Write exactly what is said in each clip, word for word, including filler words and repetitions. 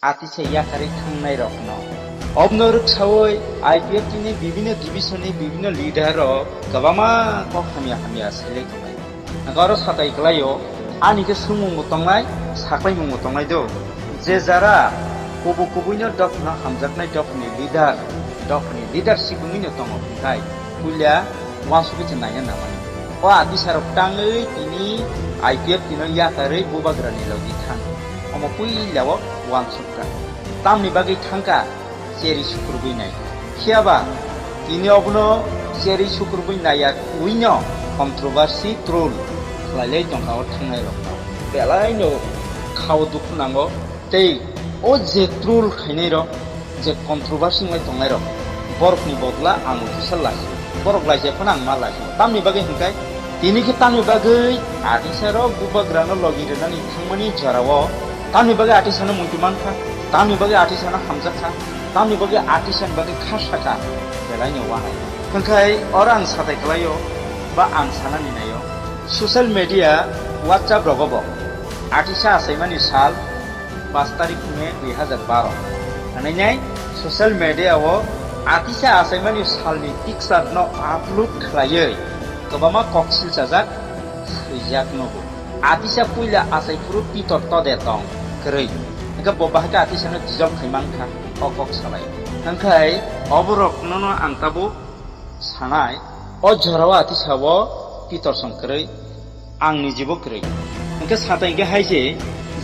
Atisa yakarwi thangnairokno. Obno rwksawi I P F T ni bibhinno division ni bibhinno leader rok kwbangma kok hamya hamya selai tongnai. Nokaro satai kwlaio, ani khe swngmungbo tongnai, saklaimungbo tongnai do. Je jara kubui kubuino dophano hamjaknai dophani leader, dophani leadership wngwino tongo hwnkhe, puila uansugwi se naina nangmani. O atisarok tangwi tini I P F T no yakarwi bubagrani logi thang. Omo puila o uansukha. Tamni bagwi thangkha? Cherwi sukrubwi nai. Phiyaba tini obono cherwi sukrubwi naiya kwino controversy troll khlailai tongkha o thangnairokno. Belaino khao dukhu nango. Tei o je troll khainairok, je controversy wngwi tongnairok, borokni bodla ang official laisio. Borok laijak phano ang ma laisio. Tamni bagwi hwnkhe, tini khe tamni bagwi atisarok bubagrano logi rwnani thangmani jorao, tamni bagwi atisano muitu mankha, tamni bagwi atisano hamjakha, tamni bagwi atisani bagwi kha sakha, belaino uanai. Hwnkhe oro ang satai kwlaio, ba ang sanani naio, social media, WhatsApp rogo bo atisa achaimani sal, pash tarik May dui hazar baro. Hwnwi nai social media o atisa achaimani salni picture no upload khlaiwi kwbangma kok silchajak swijak nugo. Atisa puila achai phuru Pitor tode tong kwrwi. Hwnkhe bo bahai khe atisano tijol khai mankha o kok salai. Hwnkhe oborok nono ang tabuk sanai, o jorao atisao Pitor song kwrwi, ang nijibo kwrwi. Hwnkhe satai hwnkhe hai se,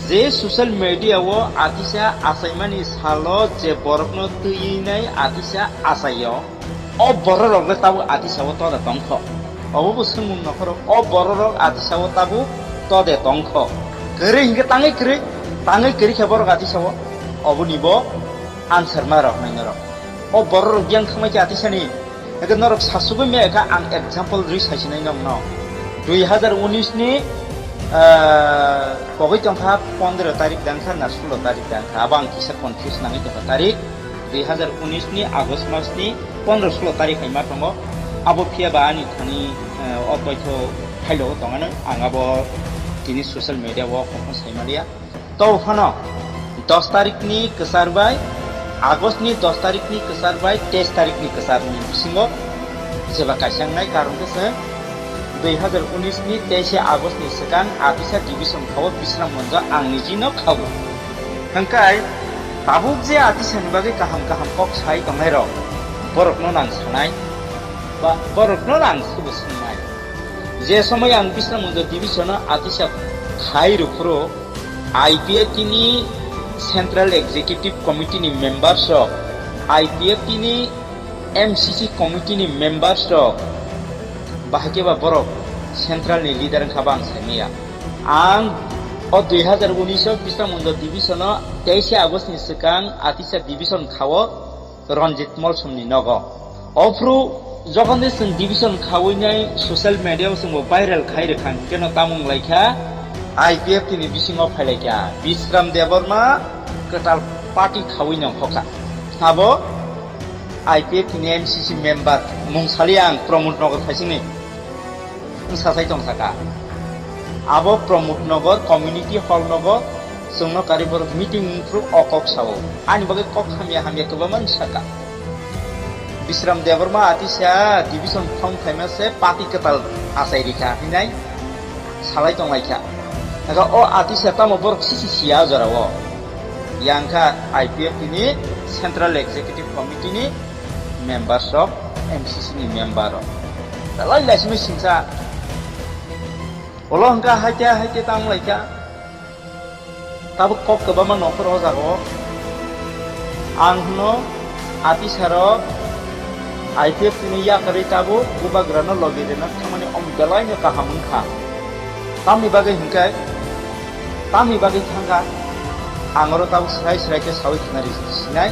je social media o atisa achaimani salo je borokno twiwi nai atisa achaio, o bororok le tabuk atisao toda tongkho. Obo bo swngmung nokhoro, o bororok atisao tabuk tode tongkho. Kwrwi hwnkhe tangwi kwrwi, tangwi kwrwi khe borok atisao, oboni bo answer ma rok nai norok. O bororok yang thangmai khe atisani. Eke norok sasugwi maya kha ang example rwi saisinai nokno. Dui hazar unis ni, ah, pogwi tongkha pondro tarik dangkha na sulo tarik dangkha. Abo ang kisa confuse nangwi tongkha tarik. Dui hazar unis ni August mas ni pondro sulo tarik hai ma tongo. Abo phiya ba ani thani, eh, o poitho phailo tongano ang abo tini social media o kokno saimaliya. To phano dos tarik ni kwchar bai, August ni dos tarik ni kwchar bai teis tarik ni kwchar ni bisingo jeba kaisa wngnai, karon khe se dui hazar unis ni teis August ni swkang atisa division khao Bisram Monjo ang niji no khao. Hwnkhe tabuk je atisa ni bagwi kaham kaham kok sai tongnai rok, borok no nang sanai ba borok no nang subu swngnai. Je somoi ang Bisram Monjo division o atisa khai rw phuru, I P F T ni Central Executive Committee ni members rok, I P F T ni M C C Committee ni members rok, bahai khe ba borok central ni leader wngkha ba ang saimaya. Ang o dui hazar unis o Bisram Monjo division o teis August ni swkang atisa division khao Ranjit Molsom ni nogo. Ophru jokhon de chwng division khawi nai social media o chwngbo viral khai rwkha, hwnkhe no tamo wnglaikha, I P F T ni bisingo phailaikha Bisram Debbarma kwtal party khawi nongkhokha. Abo I P F T ni M C C member mung sali ang Pramod Nagar phaisingni. Wng sasai tong saka. Abo Pramod Nagar Community Hall nogo chwngno karwi borok meeting wngphru o kok sao. Ani bagwi kok hamya hamya kwbangma wng saka. Bisram Debbarma atisa division phong phaima se party kwtal achai rikha hinai salai tonglaikha. Ega o atisa tamo borok sisi siya jorao. Yang kha I P F T ni Central Executive Committee ni members rok, M C C ni member rok. Belai laisimi singsa. Ulo hwnkha haikhe haikhe tang laikha. Tabuk kok kwbangma nongkhor o jaga o. Ang hwno atisarok I P F T ni yakarwi tabuk bubagrano logi rwna thangmani om belaino kaham wngkha. Tamni bagwi hwnkhe, tamni bagwi thangkha, ang oro tabuk swrai swrai khe saui khna rw sinai.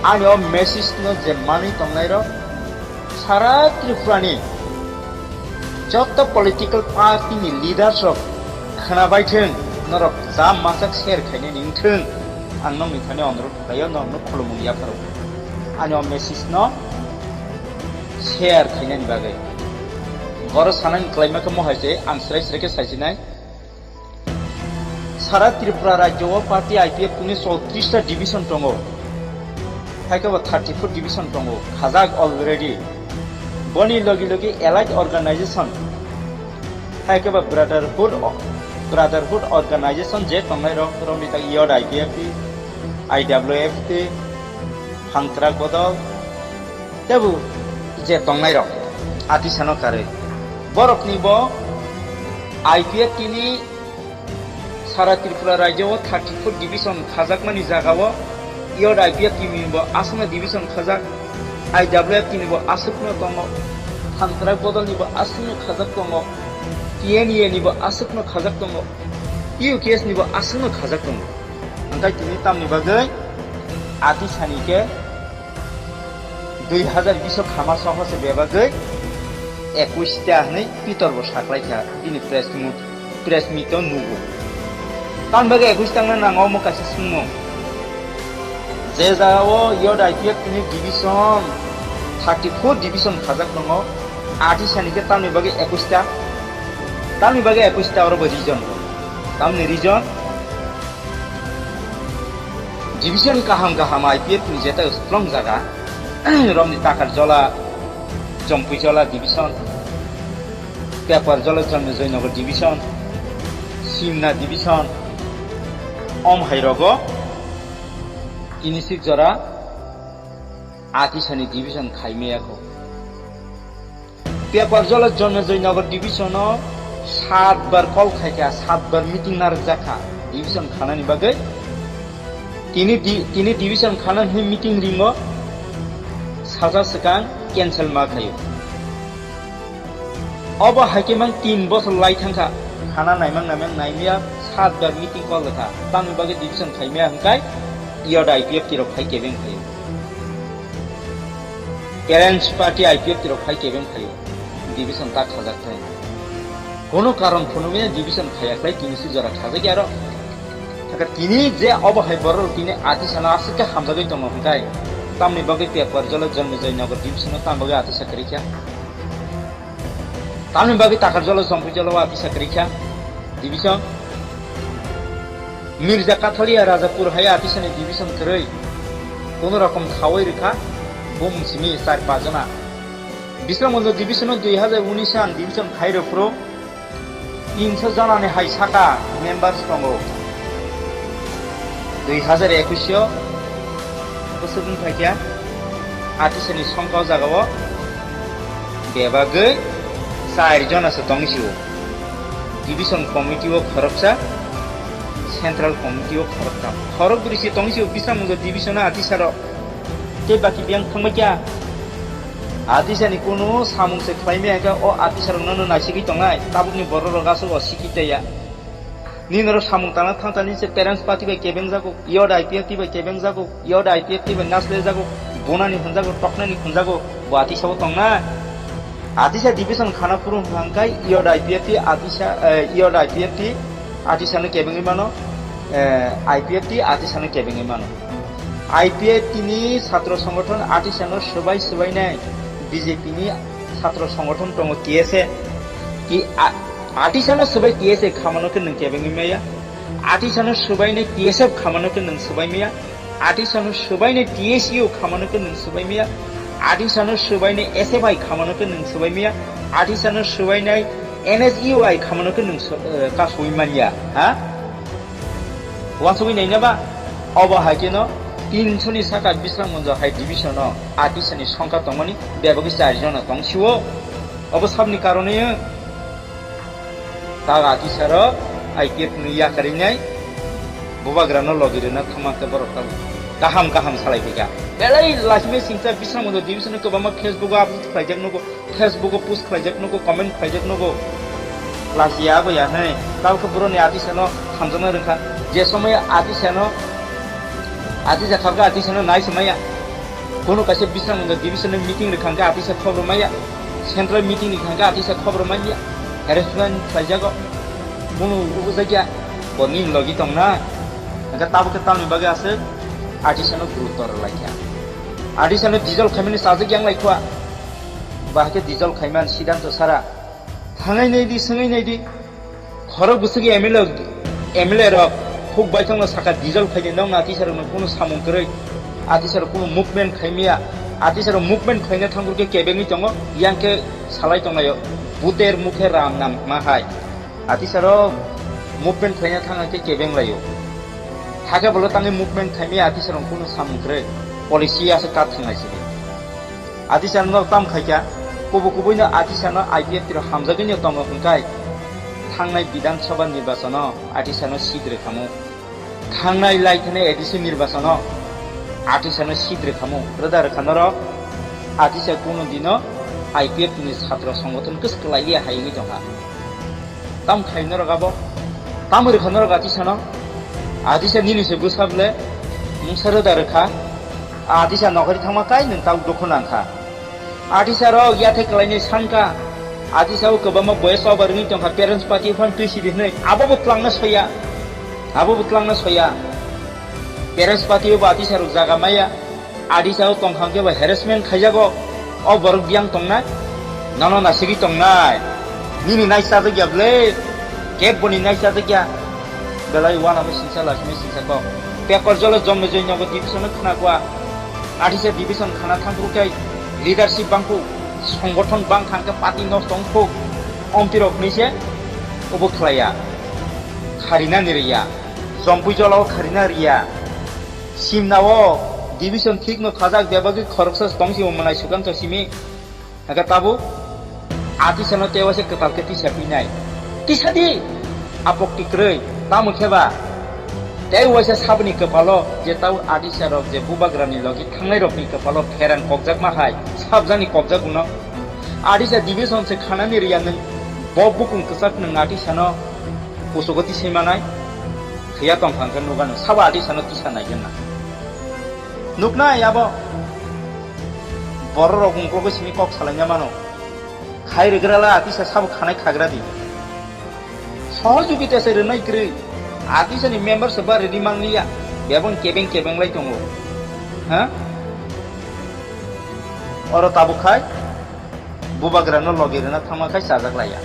Ani o message no je manwi tongnairok, sara Tripura ni joto political party ni leaders rok khwnabai thung, norok jam mansak share khainani wngthung, ang nokni thani onurot khlaio, norokno khulumung yapharo. Ani o message no share khainani bagwi. Oro sanani kwlaima khe mohai se ang srai srai khe saisinai. Sara Tripura rajyo o party I P F T ni chowtris ta division tongo. Hai khe bo thirty four division tongo, khajak already. Boni logi logi allied organization, hai khe bo brotherhood, brotherhood organization je tongnai rok, rok ni tak yod I P F T, I W F T, Hangtrak Bodol, tebu je tongnai rok, atisano karwi. Borok ni bo I P F T ni Sara Tripura rajyo o thirty four division khajakmani jaga o yod I P F T ni bo aswkno division khajak, I W F T ni bo aswkno tongo, Hangtrak Bodol ni bo aswkno khajak tongo, T N A ni bo aswkno khajak tongo, U K S ni bo aswkno khajak tongo. Hwnkhe tini tamni bagwi atisani khe dui hazar bish o khama soho se bebagwi ekush ta hwnwi Pitor bo saklai kha bini press meet, press meet o nugo. Tamni bagwi ekush ta wngna nango omo kaisa swngmung. Je jagao yod I P F T ni division, thirty four division khajak tongo, atisani khe tamni bagwi ekush ta, tamni bagwi ekush ta oro bo reason. Tamni reason? Division kaham kaham I P F ni jetai strong jaga, romni Takarjola, Chompuijola division, Teparjola Janmejoynagar division, Simna division, om hai rogo tini sik jora atisani division khaimaya kho. Teparjola Janmejoynagar division o saat bar call khai kha, saat bar meeting narwk jak kha division khanani bagwi. Tini di-, tini division khana hwnwi meeting ringo, saja swkang cancel ma khaio. Obo hai khe mang tin bosor lai thang kha, khana naimang naimang naimya, saat bar meeting call kha, tamni bagwi division khaimaya hwnkhe yod I P F T rok phai kebeng khaio. Alliance party I P F T rok phai kebeng khaio, division ta khajak thai. Kono karon phunukya division khaya khlai tini si jora khajak ya aro. Thaka tini je obo hai borok tini atisano aswk khe hamjagwi tongo hwnkhe, tamni bagwi Teparjola Janmejoynagar division o tamni bagwi atisa kwrwi kha. Tamni bagwi Takarjola Chompuijola o atisa kwrwi kha division. Mirza Kathalia Rajapur hai atisani division kwrwi. Kono rokom khawi rwkha bumung simi char pach jona. Bisramganj division o dui hazar unis an division khai rw phuru tinso jonani hai saka members tongo. Dui hazar ekush o bwswk wngphaikha, atisani songkha o jagao bebagwi char jona se tong sio. Division committee o khoroksa, central committee o khoroktham. Khorok bwrwi se tong sio Bisramganj division o atisarok. Tei baki biyang thangbai kha. Atisani kunu samung se khlai maya khe o atisarokno no naisigwi tongnai. Tabukni bororok aswk o sikhi taiya. Nini oro samung tangna thangtani se parents party bai kebeng jago, yod I P F T bai kebeng jago, yod I P F T bai naslai jago, bonani hwnjago, toknani hwnjago, bo atisao tongnai. Atisa division khana phuru hwnkha hwnkhe yod I P F T atisa, eh, yod I P F T atisano kebengwi mano, eh, I P F T atisano kebengwi mano. I P F T ni satro songothon atisano swbai swbainai, B J P ni satro songothon tongo T S A. Ki-, a-, atisano swbai T S A khamano khe nwng kebengwi maya, atisano swbainai T S F khamano khe nwng swbai maya, atisano swbainai T S U khamano khe nwng swbai maya, atisano swbainai S F I khamano khe nwng swbai maya, atisano swbainai N S U I khamano khe nwng sw-, eh, kasui manya, ha? Uansugwi naina ba, obo hai kheno tinsho ni saka Bisramganj hai division o atisani songkha tongmani bebagwi char jona tong sio. Obo sabni karone Taga atisarok I P F ni yakarwi nai bubagrano logi rwna thangma khe borok tabuk kaham kaham salai phaikha. Belai lasimai singcha Bisramganj division o kwbangma Facebook o upload khlaijak nugo, Facebook o post khlaijak nugo, comment khlaijak nugo. Lachiya abo ya hwnwi tabuk khe boroni atisano hamjakna rwkha. Je somoy atisano atisa khabkha atisano nai se maya. Kono kaisa Bisramganj division ni meeting rwkha hwnkhe atisa khobor maya, central meeting rwkha hwnkhe atisa khobor maya, harassment khlaijago, bono ubujakya, bo nini logi tongna, hwnkhe tabuk khe tamni bagwi aswk atisano gurutto rwlaikha. Atisano dissolve khaimani sajak yang laikha, bahai khe dissolve khaiman siddhanto sara, thangai naidi, swngwi naidi. Khorok bwswk M L A M L A rok khuk baithangno saka, diesel khaidi, nokno atisarokno kunu samung kwrwi, atisarok kunu movement khaimaya, atisarok movement khlaina thangkhe kebengwi tongo, yang khe salai tonglaio, buter mukhe ram nam ma hai. Atisarok movement khlaina thangkhe kebeng laio. Hakhe bolo tangwi movement khaimaya, atisarok kunu samung kwrwi, policy aswk kat thwnglai sini. Atisano tam khaikha, kubu kubuino atisano I P F T rok hamjagwino tongo hwnkhai, thangnai Bidhan Sabha nirbachano atisano seat rwkhamu. Thangnai laithani A D C nirbachano atisano seat rwkhamu. Rwda rwkha norok atisa kunu dino I P F T ni chhatro songgothon kwswk kwlai liya hai wngwi tongkha. Tam khai norok abo? Tam rwkha norok atisano? Atisa nini se bwsa ble mungsa rwda rwkha. Atisa nokari thangma kai nwng tabuk dukhu nangkha. Atisa rok yathai kwlainwi sankha. Atisa o kwbangma boyes over wngwi tongkha, parents party phano twi sidi hwnwi. Abo bo twlangna soya. Abo bo twlangna soya. Parents party o bo atisa rok jaga maya. Atisa o tongkha hwnkhe bo harassment khaijago. O borok biyang tongnai? Nono nasigwi tongnai? Nini nai chajak ya ble? Kebo ni nai chajak ya? Belai uanamo singsa lasimai singsa kok. Pekor jolo jomno joi nogo division no khna kua. Atisa division khana thangkhu khe leadership bangkhu, songgothon bang thangkhe party nosto wngkhu. Omtwi rok hinwi se obo khlaiya. Kharinani riya. Jompui jolao kharina riya. Simnao division thikno khajak bebagwi khoroksa tongsi o mwnai Sukanta simi. Hake tabuk atisano tei waisa kwtal khe tisa pinai. Tisa di! Apok tikrwi, tamo khe ba? Tei waisa saboni kwpalo je tabuk atisa rok je bubagrani logi thangnai rokni kwpalo pherang kokjakma hai, sabjani kokjaguno. Atisa division se khanani riya nwng bo bukung kwchak nwng atisano kuchugo tisai manai. Phiya tongkha hwnkhe nukha nwng sabo atisano tisa naigenna. Nuknai abo bororok ungklogo simi kok salaina mano. Khai rwgrala atisa sabo khanai khagra di. Sohojogita se rwnai kwrwi. Atisani member se ba rwdi manliya. Bebang kebeng kebeng lai tongo. Ha? Oro tabuk khai bubagrano logi rwna thangma khai chajak laiya.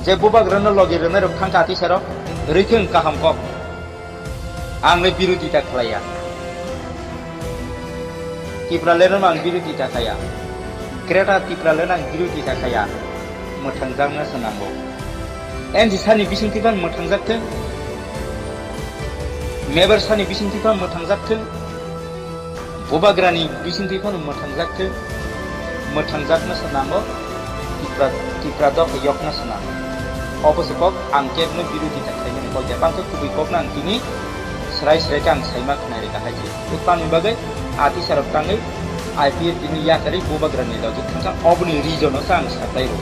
Je bubagrano logi rwnairok thangkha atisarok rwithwng kaham kok. Ang le birodita khlaiya. Tipralandno ang birodita khaya. Greater Tipralandno ang birodita khaya. Mwthangjakna se nango. N G sani bisingtwi phano mwthangjak thung. Mebar sani bisingtwi phano mwthangjak thung. Bubagrani bisingtwi phano mwthangjak thung. Mwthangjakna se nango. Tipra, Tipra dopha yokna se nango. Obo se kok ang kebno birodita khlaimani kok ya. Bangkhe kubui kokno ang tini srai srai khe ang saima khnai rwkha hai se. Bwtangni bagwi atisarok tangwi I P F T ni yakarwi bubagrani logi thangkha, oboni reason-o se ang saklai rw.